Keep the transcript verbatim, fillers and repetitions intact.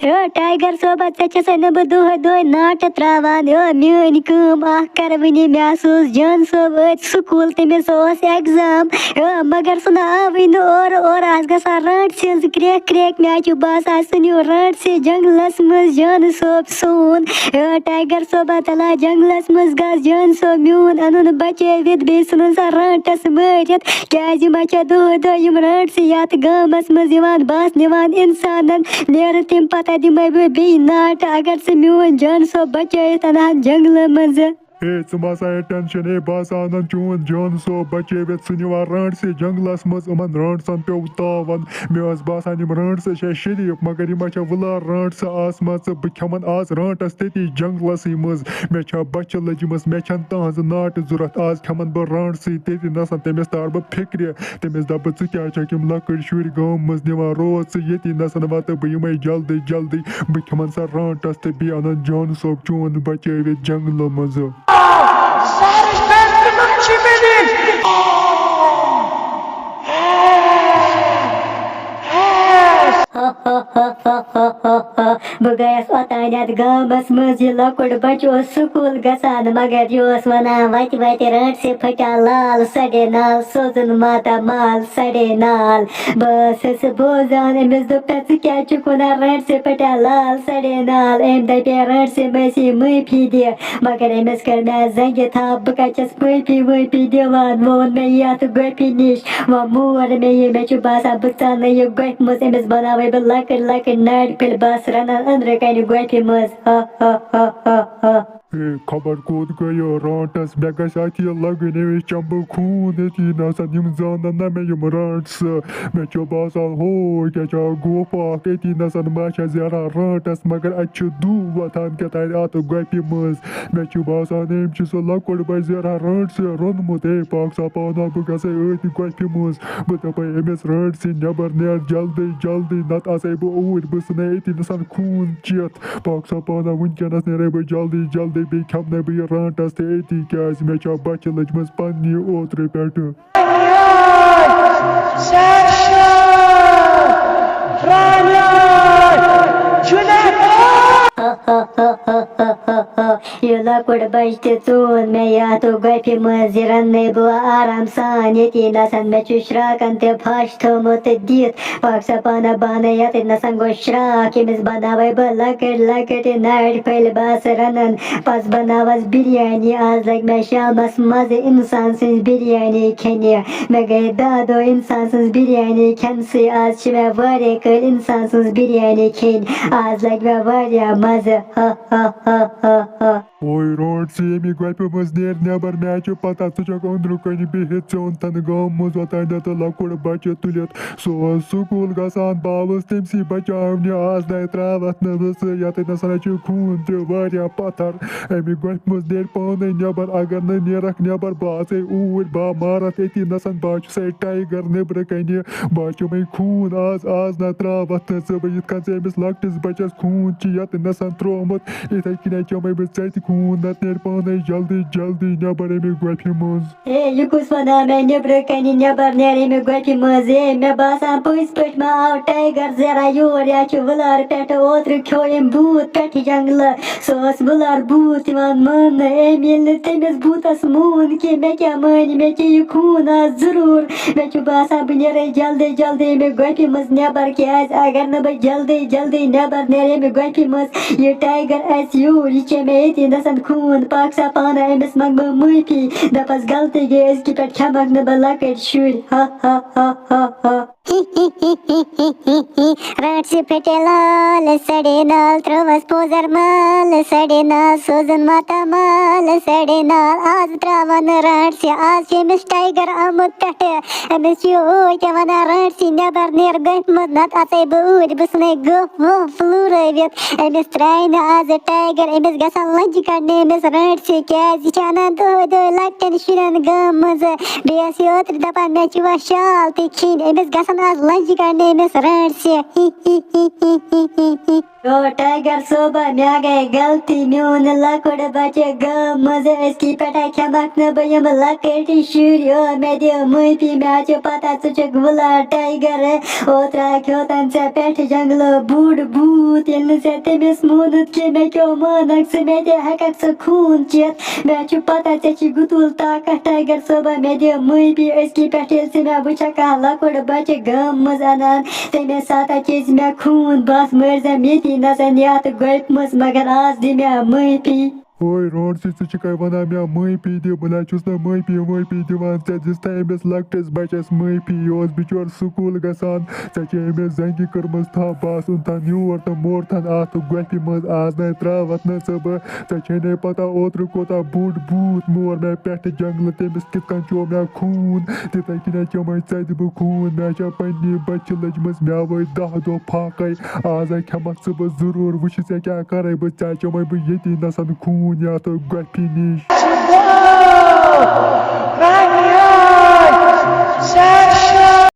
ہے tiger صٲبہ، ژےٚ چھَسے نہٕ بہٕ دۄہَے دۄہَے ناٹہٕ ترٛاوان۔ ہے میٛٲنۍ کٲم اَکھ کَر وٕنی، مےٚ ہسا اوس جان صٲب أتۍ سکوٗل، تٔمِس اوس ایٚگزام۔ ہے مگر سُہ نہ آوٕے نہٕ اورٕ، اورٕ آسہٕ گژھان رانٛٹسہِ ہٕنٛز کرٛیکھ کرٛیکھ۔ مےٚ حظ چھُ باسان سُہ نیوٗ رانٛٹسہِ جنٛگلَس منٛز جان صٲب سون۔ ہے ٹایگر صٲبہ، تَلہ جنٛگلَس منٛز گژھ، جان صٲب میون اَنُن بَچٲوِتھ، بیٚیہِ ژھٕنُن سا رانٛٹَس مٲرِتھ۔ کیٛازِ ما چھےٚ دۄہَے دۄہَے یِم رانٛٹسہِ یَتھ گامَس منٛز یِوان، بَس نِوان اِنسانَن؟ نیرٕ تَمہِ پَتہٕ دِمَے بہٕ بیٚیہِ ناٹہٕ، اگر ژٕ میون جان صٲب بَچٲیِتھ اَنہٕ ہَن جنٛگلہٕ منٛزٕ۔ ہے، ژٕ ما سا ہے ٹٮ۪نشَن، ہے، بہٕ ہسا اَنَن چون جان صٲب بَچٲوِتھ، سُہ نِوان رانٛٹسہِ جنٛگلَس منٛز، یِمَن رانٛٹسَن پیوٚو تاوَن۔ مےٚ ٲس باسان، یِم رانٛٹسہٕ چھےٚ شریٖف، مگر یِمَن چھےٚ وٕلار رانٛٹسہٕ آسمَژٕ۔ بہٕ کھٮ۪مَن آز رانٛٹَس تٔتی جنٛگلَسٕے منٛز۔ مےٚ چھےٚ بۄچھِ لٔجمٕژ، مےٚ چھَنہٕ تٕہٕنٛزٕ ناٹہٕ ضوٚرَتھ۔ آز کھٮ۪مَن بہٕ رانٛٹسٕے تٔتی نَسَن، تٔمِس تارٕ بہٕ فِکرِ۔ تٔمِس دَپہٕ بہٕ، "ژٕ کیٛازِ چھَکھ یِم لۄکٕٹۍ شُرۍ گامہٕ منٛز نِوان؟ روز ژٕ ییٚتی نَسَن، وَتہٕ بہٕ یِمَے جلدی جلدی۔ بہٕ کھٮ۪مَن سا رانٛٹَس تہٕ بیٚیہِ اَنَن جان صٲب چون بَچٲوِتھ جنٛگلہٕ منٛزٕ۔" بہٕ گٔیَس اوٚتانٮ۪تھ گامَس منٛز، یہِ لۄکُٹ بَچہٕ اوس سکوٗل گژھان، مگر یہِ اوس وَنان، "وَتہِ وَتہِ رانٛٹسہِ پھٔٹیٛا لال سَڑے نال، سوزُن ماتا مال سَڑے نال۔" بہٕ ٲسٕس بوزان، أمِس دوٚپ، "تَتھ ژٕ کیٛازِ چھُکھ وَنان رانٛٹسہِ پھٔٹیٛا لال سَڑے نال؟" أمۍ دَپے، "رانٛٹسہِ مٲسی معٲفی دِ۔" مگر أمِس کٔر مےٚ زنٛگہِ تھپھ، بہٕ کَتہِ چھَس معٲفی وٲفی دِوان؟ ووٚن مےٚ یَتھ گۄپھِ نِش، وۄنۍ مور مےٚ یہِ، مےٚ چھُ باسان بہٕ ژَلنہٕ یہِ گۄپھِ منٛز، أمِس بَناوَے بہٕ لۄکٕٹۍ لۄکٕٹۍ نَرِ پھٔلۍ، بَس رَنَن أنٛدرٕ کَنہِ گۄپھِ منٛز۔ ہا، ہا، ہا، ہا، ہا۔ ہے، خبر کوٚت گٔیو رانٛٹَس، مےٚ گژھِ اَتھ یہِ لَگٕنۍ، أمِس چَمہٕ بہٕ خوٗن ییٚتی نَسَن، یِم زانَن نہ مےٚ یِم رانٛٹسہٕ۔ مےٚ چھُ باسان، ہو، کیٛاہ چھا گوٚو پھاکھ، أتی نَسَن ما چھےٚ زیران رانٛٹَس، مگر اَتہِ چھُ دُہ وۄتھان کیٛاہ تانۍ اَتھ گۄپھِ منٛز۔ مےٚ چھُ باسان، أمۍ چھُ سُہ لۄکُٹ بچہٕ زیران رانٛٹسٕے روٚنمُت۔ ہے، پاک صاحب، پانہ بہٕ گژھے أتھۍ گۄپھِ منٛز۔ بہٕ دَپے أمِس، "رانٛٹسٕے نٮ۪بر نیر جلدی جلدی، نتہٕ اژے بہٕ اوٗرۍ، بہٕ ژھٕنے أتی نَسَن خوٗن چٮ۪تھ۔" پاک صاحب، پانہ وٕنکیٚنَس نیرے بہٕ جلدی جلدی، بیٚیہِ کھٮ۪منے بہٕ یہِ رانٛٹَس تہِ أتی، کیٛازِ مےٚ چھےٚ بۄچھِ لٔجمٕژ پننی اوترٕ پٮ۪ٹھٕ۔ یہِ لۄکُٹ بچہٕ تہِ ژوٗن مےٚ یَتھ گۄپھِ منٛز، یہِ رَننَے بہٕ آرام سان ییٚتی نَسَن۔ مےٚ چھُ شرٛاکَن تہِ پھَش تھوٚومُت دِتھ۔ پاک صاحب، پانہ بانہٕ یَتھ نَسَن گوٚو شرٛاکھ، ییٚمِس بَناوَے بہٕ لۄکٕٹۍ لۄکٕٹۍ نَرِ پھٔلۍ، بَس رَنَن۔ پَتہٕ بَناوَس بِریانی۔ آز لَگہِ مےٚ شامَس مَزٕ اِنسان سٕنٛز بِریانی کھیٚنہِ۔ مےٚ گٔے دَہ دۄہ اِنسان سٕنٛز بِریانی کھٮ۪نسٕے۔ آز چھِ مےٚ واریاہ کٲلۍ اِنسان سٕنٛز بِریانی کھیٚنۍ۔ آز لَگہِ مےٚ واریاہ مَزٕ۔ ہا، ہا، ہا، ہا، ہا۔ اوے رانٛٹسٕے، ییٚمہِ گۄپھِ منٛز نیر نٮ۪بر، مےٚ چھِ پتہ ژٕ چھکھ أنٛدرٕ کنہِ بِہِتھ، ژےٚ اوٚنتھن گامہٕ منٛز اوٚتانٮ۪تھ تہٕ لۄکُٹ بچہٕ تُلِتھ۔ سُہ اوس سکوٗل گژھان، بہٕ آوُس تٔمسٕے بچاونہِ، آز نَے ترٛاوَتھ نہٕ بہٕ سُہ، یَتھ نَسَن چھُ خوٗن تہِ واریاہ پتھر۔ اَمہِ گۄپھِ منٛز نیرِ پانَے نٮ۪بر، اگر نہٕ نیرَکھ نٮ۪بر، بہٕ آسَے اوٗرۍ، بہٕ مارَتھ أتی نَسَن، بہٕ چھُسَے ٹایگر نیٚبرٕ کَنہِ، بہٕ چوٚمَے خوٗن آز، آز نہ ترٛاوَتھ نہٕ ژٕ بہٕ، یِتھ کٔنۍ ژٕ أمِس لۄکٹِس بَچَس خوٗن چھِ یَتھ نَسَن ترٛوومُت، یِتھَے کٔنۍ چوٚمَے بہٕ ژےٚ تہِ خوٗن، نَتہٕ نیرِ پانَے جلدی جلدی نٮ۪بر اَمہِ گۄپھِ منٛز۔ ہے، یہِ کُس وَنان مےٚ نیٚبرٕ کَنہِ نٮ۪بر نیرِ اَمہِ گۄپھِ منٛز؟ ہے، مےٚ باسان پٔزۍ پٲٹھۍ ما آو ٹایگر زیرا یور، یا چھُ وٕلارٕ پٮ۪ٹھٕ اوترٕ کھیوٚو أمۍ بھوٗت پٮ۪ٹھٕ جنٛگلہٕ۔ سُہ اوس وٕلار بھوٗت یِوان ماننہٕ۔ أمۍ ییٚلہِ نہٕ تٔمِس بھوٗتَس مون کینٛہہ، مےٚ کیٛاہ مانہِ؟ مےٚ چیٚیہِ خوٗن آز ضروٗر۔ مےٚ چھُ باسان بہٕ نیرَے جلدی جلدی اَمہِ گۄپھِ منٛز نٮ۪بر، کیٛازِ اگر نہٕ بہٕ جلدی جلدی نٮ۪بر نیرٕ اَمہِ گۄپھِ منٛز، یہِ ٹایگر اَژِ یوٗر، یہِ چیٚیہِ مےٚ ییٚتی نَسَن خوٗن۔ پاک صاحب پانہ أمِس منٛگہٕ بہٕ معٲفی، دَپَس غلطی گٔے، أزکہِ پٮ۪ٹھ کھٮ۪مَکھ نہٕ بہٕ لۄکٕٹۍ شُرۍ۔ ہا ہا ہا ہا ہا۔ رانٛٹسہِ پھٹے لال سڑے نال، ترٛووس پوزر مال سڑے نال، سوزُن ماتامال سڑے نال۔ آز ترٛاوَن نہٕ رانٛٹسہِ، آز چھُ أمِس ٹایگر آمُت پٮ۪ٹھٕ۔ أمِس چھُ اوے کیٛاہ وَنان، رانٛٹسہِ نٮ۪بر نیر گۄپھِ منٛز، نَتہٕ اَژَے بہٕ اوٗرۍ، بہٕ ژھٕنَے گۄپھ وۄپھ لوٗرٲوِتھ۔ أمِس ترٛایہِ نہٕ آز ٹایگر، أمِس گژھن لَنجہِ کَڑنہِ أمِس رانٛٹسہِ، کیٛازِ یہِ چھِ اَنان دۄہَے دۄہَے لۄکٹٮ۪ن شُرٮ۪ن گامہٕ منٛزٕ۔ بیٚیہِ ٲس یہِ اوترٕ دَپان، مےٚ چھِ وۄنۍ شال تہِ کھیٚنۍ، أمِس گژھن آز لَنجہِ کَڑنہِ أمِس رانٛٹسہِ۔ یو ٹایگر صٲبہ، مےٚ گٔے غلطی، میون لۄکُٹ بَچہٕ گامہٕ منٛزٕ أزکی پٮ۪ٹھَے کھٮ۪مَکھ نہٕ بہٕ یِم لۄکٕٹۍ شُرۍ۔ یو، مےٚ دِ معٲفی، مےٚ چھِ پَتہ ژٕ چھُکھ وُلار ٹایگر۔ اوترٕ کھیوتن ژےٚ پٮ۪ٹھٕ جنگلہٕ بوٚڑ بھوٗت، ییٚلہِ نہٕ ژےٚ تٔمِس مونُتھ کہِ مےٚ کیٛاہ مانکھ ژٕ، مےٚ تہِ ہٮ۪ککھ ژٕ خوٗن چٮ۪تھ۔ مےٚ چھُ پتہ ژےٚ چھی گُتُل طاقت، ٹایگر صٲبہ، مےٚ دِ معٲفی۔ أزکی پٮ۪ٹھ ییٚلہِ ژٕ مےٚ وٕچھکھ کانٛہہ لۄکُٹ بچہٕ گامہٕ منٛز انان، تَمے ساتہٕ چیٚزِ مےٚ خوٗن۔ بس مٲرزٮ۪م ییٚتی نَسَن یَتھ گۄپہِ منٛز، مگر آز دِ مےٚ معٲفی۔ اوے رونڈ سی، ژٕ چھُکھے ونان مےٚ معٲفی دِ، بہٕ نہ چھُس نہٕ معٲفی وٲفی دِوان ژےٚ۔ دِژ تہ أمِس لۄکٹِس بچس معٲفی، یہِ اوس بچور سکوٗل گژھان، ژےٚ چھے أمِس زنگہِ کٔرمٕژ تھپھ، بہٕ آسُن تھن یور تہٕ مورتھن اتھ گۄپھِ منٛز، آز نَے تراوتھ نہٕ ژٕ بہٕ۔ ژےٚ چھے نے پتہ اوترٕ کوٗتاہ بوٚڑ بھوٗت مور مےٚ پٮ۪ٹھٕ جنگلہٕ، تٔمِس کِتھ کٔنۍ چیوٚو مےٚ خوٗن، تِتھے کٔنۍ چیوٚمے ژےٚ تہِ بہٕ خوٗن۔ مےٚ چھےٚ پننہِ بچہِ لٔجمٕژ مےٚ وٲتۍ دَہ دۄہ فاقے، آز ہا کھٮ۪مکھ ژٕ بہٕ ضروٗر، وٕچھِ ژےٚ کیٛاہ کرے بہٕ، ژےٚ چیوٚمے بہٕ ییٚتی نَسَن خوٗن یَتھ گۄپھِ نِش۔